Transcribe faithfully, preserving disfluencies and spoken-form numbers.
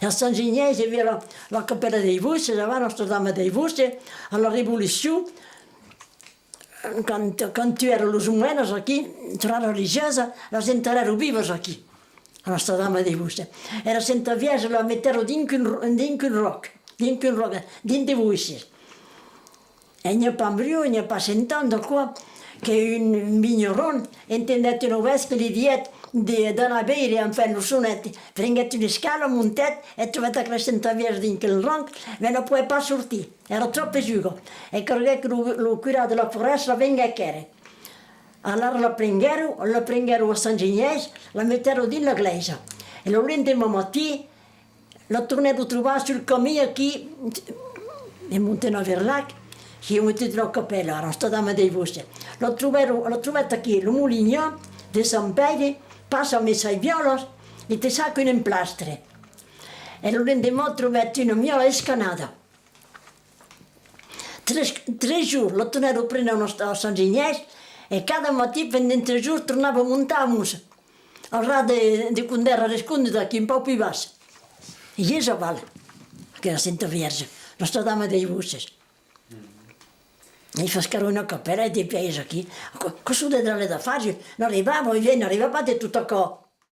A Sant Ginièis i aviá la, la capèla dei Boisses, abans Nòstra Dama dei Boisses, a la Revolucion, quand, quand tuèron los omens aquí, la religieusa, las enterrèron vivas aquí, a Nòstra Dama dei Boisses. E la Senta Vierge la metèron dinc un, dinc un ròc, dinc un ròc, dinc de boisses. E n'i a pas briu, n'i a pas cent ans d'aquò, que un vinharon entendèt una votz que li dièt de, d'anar veire, enfin, lo sonet. Prenguèt una escala, montèt e trobèt aquela Senta Vierge dins quel ròc, mès la poguèt pas sortir, èra tròp pesuga. E calguèt que lo, lo curat de la Forèst la venguèt quèrre. Alara la prenguèron, la prenguèron a Sant Ginièis, la metèron dins la glèisa. E lo lendeman matin, la tornèron trobar sul camin aquí, en montant a Verlac, que i an metut la capèla, ara, Nòstra Dama dei Boisses. La trobèron, la trobèt aquí, lo molinhèr de Sant Pèire, passa amb sei viòlas, e te saca un emplastre. E lo lendeman trobèt una miòla escanada. Tres, tres jorns la tornèron prene a Nòstra, a Sant Ginièis, e cada matin, pendent tres jorns, tornava montar amont, al ras de, de Condèrra, d'escondut aquí, un pauc pus bas. E i es aval, aquela Senta Vierge, Nòstra Dama dei Boisses. E i fasquèron una capèla e dempuèi es aquí. Aquò, aquò son de dralhas d'afars, n'arribava, e ben, n'arriba pas de tot aquò.